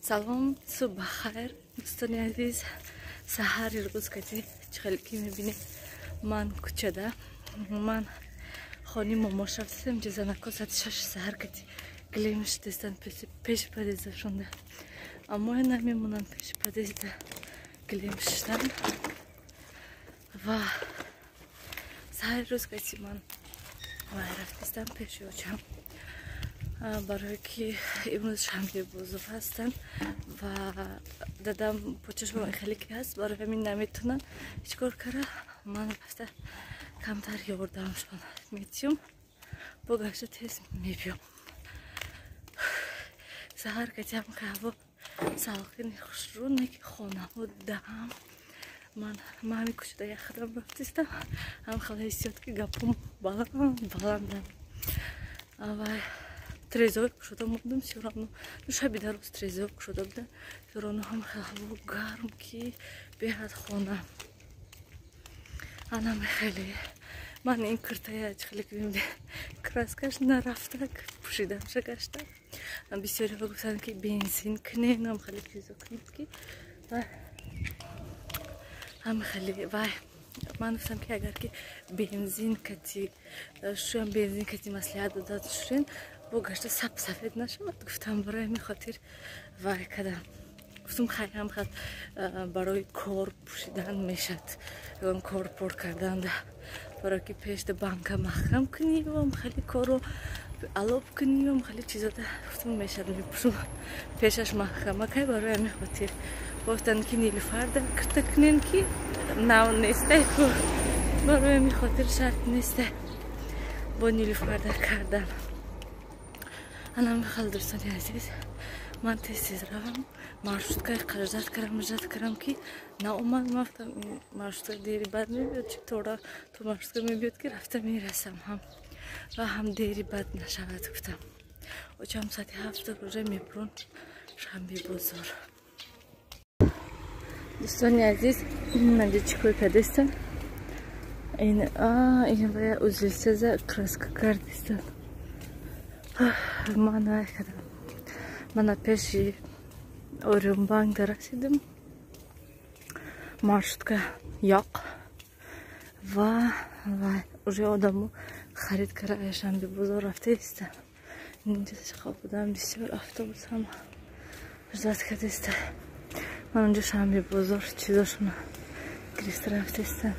Салом, субҳ бахайр, дӯстони азиз. Саҳари рӯз кати чӣ ки мебинед, ман кӯчада. Ман хони момош рафтам, ҷа занако соати 6 саҳар кати гилем шидестанд пеши подъезда шонда. Аммо намемонанд пеши подъезда гилем шиштан. Ва саҳари рӯз кати ман вай рафтистам пеши очам. Барое ки имрӯз шанбе бозор ҳастанд ва дадам почашон хеле ки ҳаст, барои ҳамин наметавонам ҳеҷ кор кара. Ман рафта камтар ёрдамшон метиём, бо гашта тез мебиём. Саҳар катиам ҳаво салқини хушрӯ, не ки хонаҳо даҳам. Ман ҳами кӯчада яхдам рафтистам, ҳам хела ҳиссиёт ки гапом баланд баландам. Вай трезор кушода мондам, всё равно шаби дароз трезор кушода буда, всё равно ҳам ҳаво гарм ки беҳад хона. Анам хеле ман ин куртая хеле краскаш нарафта, пӯшидамша гашта. Бисёриҳо гуфтанд ки бензин кунен, ҳам хеле чизо кунед ки ҳам хеле вай. Ман гуфтам ки агар ки бензин кати шӯям, бензин кати маслиҳат додад шӯрен, бо гашта сап сафед нашавад, гуфтам. Барои ҳамин хотир вай кардам. Гуфтам хай ҳам хат барои кор пӯшидан мешад, ягон кор пур кардан, барои ки пешда банка маҳкам кунӣ, вам хеле корро алоб кунӣ, вам хеле чизода гуфтам мешад, мепӯшум пешаш маҳкамакай. Барои ҳамин хотир гуфтанд ки нилуфарда кирта кунем ки нав нестай, барои ҳамин хотир шарт нестай бо нилуфарда кардан. Анам хел дӯстони азиз, ман тез тез равам маршруткаи ждать кардам, ждать кардам ки наомад. Ман гуфтам маршрутка дери бад мебиёд, чи тора то маршрутка мебиёд ки рафта мерасам ҳам ва ҳам дери бад нашавад, гуфтам. Очам соати 7 уже мебурон шанбе бозор. Дӯстони азиз, манҷа чӣ кор кардестам? Ин вая узелсаза краска кардестам. Ман вай кардам. Мана пеши Орион-банк расидам. Маршрутка yo'q ва вай уже одамо харид карда шанбе бозор рафта иста. Инҷа хоб будам, бисёр автобус ҳам ждать кардеста. Ман онҷо шанбе бозор чизошона гирифта рафта истам.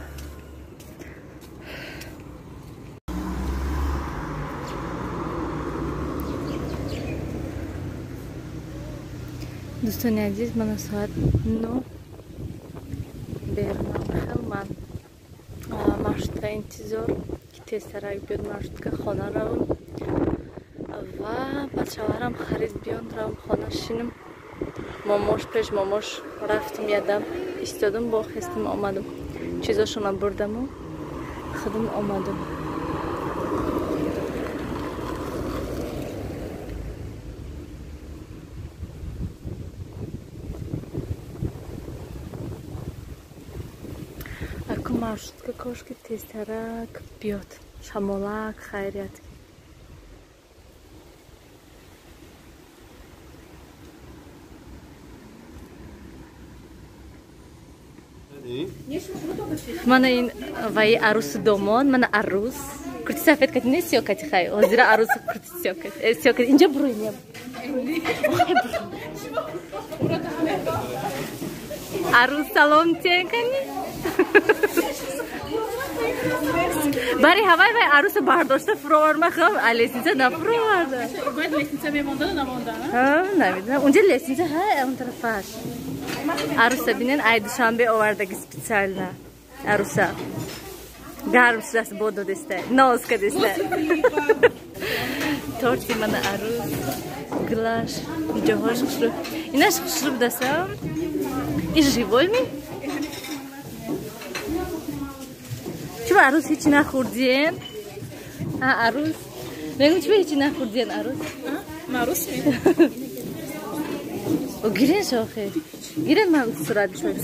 Дӯстони азиз, мана соат 9 берунам. Хел ман маршрутка интизор ки тезтарак биёд маршрутка, хона равам ва баъд шавҳарам харид биён, равам хона шинам. Момош пеш момош рафтам, ядам истодам, бо хестам омадам, чизошона бурдаму худам омадам. Аку маршрутка кошки тезтарак биёд, шамолак хайрият. Мана ин ваи арусу домон, мана арус. Курти сафед кати не сиё кати хай. Ҳозира арусу курти сиё кати. Сиё кати. Инҷа буруй не. Арус салом тен кани. Бари ҳавай вай арусу бардошта фуроварма хам, а лестница нафуроварда. Бояд лестница мемонда намонда, ҳа? Намедонам. Унҷа лестница ҳа, он тарафаш. Аруса бинен, ай Душанбе овардаги специально. Аруса. Гарм шудааст, бод додеста. Ноз кадеста. Торти мана арус, гулаш, ҷоҳош хушрӯ. Инаш хушрӯ будаса? Ин живой ми? Чӯ арус ҳечи нахӯрдиен? А арус? Мегӯм чӯ ҳечи нахӯрдиен арус? Арус ми? О гирен шохе. Гирен ман сурат шуд.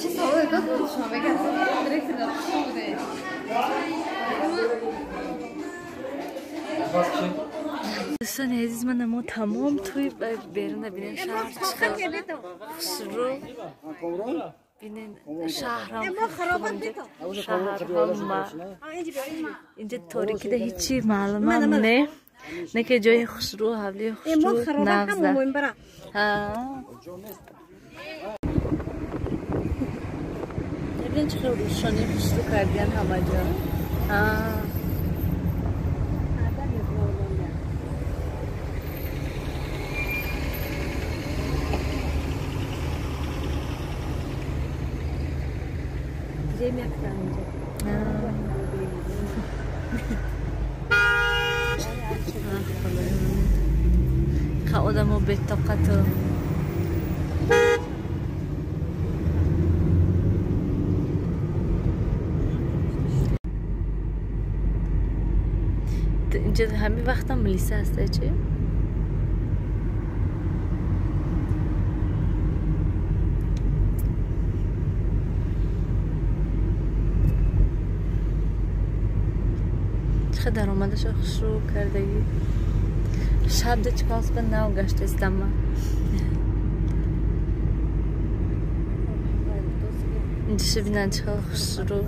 Чӣ саволе дод шумо мегӯяд? Директор дар шумо буде. Дӯстони азиз, мана мо тамом тӯи беруна бинем шаҳр чӣ хел хушрӯ. Бинен шаҳрам шаҳрҳама инҷа торикида ҳечи маълумам не. Не ки ҷои хушрӯ, ҳавлии хушрӯ нағза. Бибин чӣ хел рӯшонӣ хушрӯ кардиян ҳама ҷо. Одамо бетоқату. Инҷа ҳамин вақтам милиса ҳаста чи? Чӣ даромадаша хушрӯ кардагӣ. Шаб да чикос ба нав гаштастама. Инҷа бинан чӣ хел хушрӯ.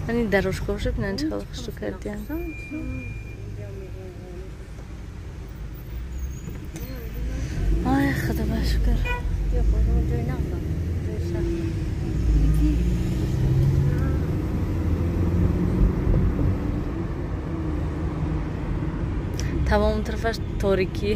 Ани дарошкоша бинан чӣ хел хушрӯ кардиян. Ай, худо ба шукр. Тамом тарафаш торикӣ.